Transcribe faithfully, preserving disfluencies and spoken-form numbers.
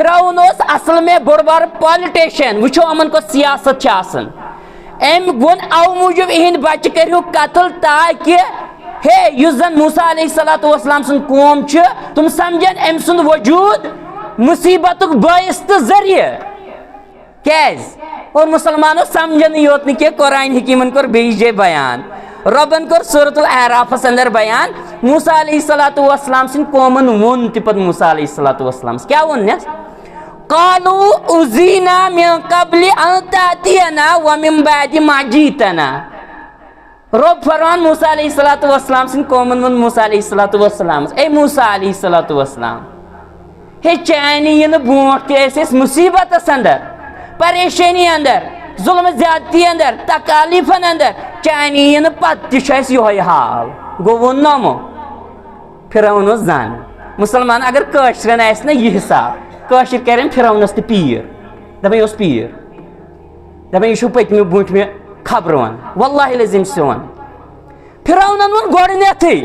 فرعون اوس اصل میں بوٚڑ بار پالٹیشن، وٕچھو یِمن کۄس سیاست چھِ آسان۔ أمۍ ووٚن اَوٕ موٗجوٗب یِہِنٛدۍ بچہِ کٔرِو قتل، تاکہِ ہے یُس زن موسیٰ علیہ الصلوۃ والسلام سُنٛد قوم چھُ، تِم سمجھن أمۍ سُنٛد وجوٗد مصیبتُک باعث تہٕ ذٔریعہٕ۔ کیازِ؟ اور مسلمانو سمجھن یوت نہٕ کینٛہہ، قرآن حکیمن کوٚر بیٚیِس جایہِ بیان۔ رۄبن کوٚر سورۃ الاعرافس اندر بیان، موسیٰ علیہ الصلوۃ والسلام سٕنٛدۍ قومن ووٚن تہِ پتہٕ موسیٰ علیہ الصلوۃ والسلام کیٛاہ ووٚننس؟ قالوا أوذينا من قبل أن تأتينا ومن بعد ما جئتنا۔ رۄب فرمان موسیٰ علیہ الصلوۃ والسلام سٕنٛدۍ قومن ووٚن موسیٰ علیہ الصلوۃ والسلام، اے موسیٰ علیہ الصلوۃ والسلام، ہے چانہِ یِنہٕ برونٛٹھ تہِ ٲسۍ أسۍ مصیبتس اندر، پریشٲنی اندر، ظلم زیادتی اندر، تکالیفن اندر، چانہِ یِنہٕ پتہٕ تہِ چھُ اَسہِ یِہوٚے حال۔ گوٚو ووٚن نہ یِمو۔ فرعون اوس زن۔ مسلمان اگر کٲشرٮ۪ن آسہِ نہ یہِ حساب، کٲشِر کرن فرعونس تہِ پیٖر، دپان یہِ اوس پیٖر، دپان یہِ چھُ پٔتمہِ برونٛٹھمہِ خبرٕ ون، واللہ العظیم سون۔ فرعونن ووٚن گۄڈٕنیتھٕے،